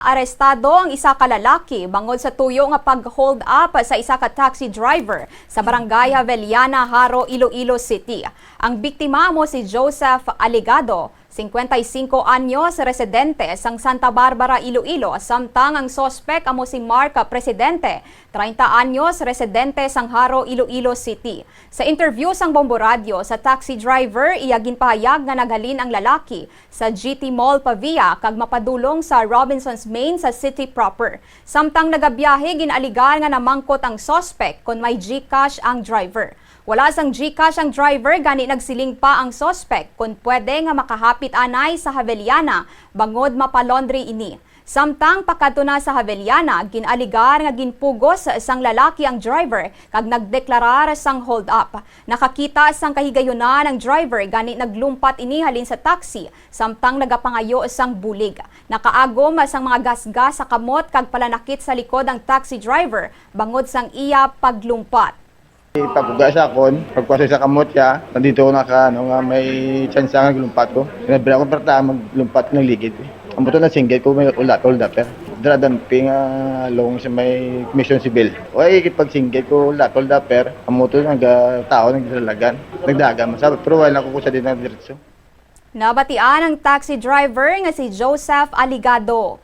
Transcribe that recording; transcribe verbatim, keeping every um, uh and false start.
Arestado ang isa ka lalaki bangod sa tuyo nga pag-hold up sa isa ka taxi driver sa Barangay Javellana, Jaro, Iloilo City. Ang biktima amo si Joseph Aligado, singkwenta y singko anyos, residente sang Santa Barbara, Iloilo, samtang ang suspek amo si Mark Presidente, treinta anyos, residente sang Jaro, Iloilo City. Sa interview sang Bombo Radyo sa taxi driver, iya ginpahayag nga naghalin ang lalaki sa G T Mall Pavia kag mapadulong sa Robinsons Main sa city proper. Samtang nagabiyahe, gin-alegar nga namangkot ang suspek kon may GCash ang driver. Wala sang GCash ang driver, gani nagsiling pa ang suspek kon pwede nga makahapit anay sa Javellana bangod mapa-laundry ini. Samtang pakadto na sa Javellana, gin-alegar nga ginpugos sang lalaki ang driver kag nagdeklarar sang hold-up. Nakakita sang kahigayunan ang driver, gani naglumpat ini halin sa taxi samtang nagapangayo sang bulig. Nakaagom sang mga gasgas sa kamot kag palanakit sa likod ang taxi driver bangod sang iya paglumpat. Pagkuha sa akon, pagkuha sa kamot siya, nandito na ka, ano, nga may chance nga lumpat ko. Sinabi ako, "Perta, maglumpat ng ligid." Ang buto na singgit ko, may ulat, hold up, eh. Dra dumping, ah, long sa may Mission Civil. Oy, pag singgit ko, ulat, hold up, eh. Ang motor, nagtao, nagdalagan. Nagdagan, masabot, pero wala ko sa din na diretso. Nabatian ang taxi driver nga si Joseph Aligado.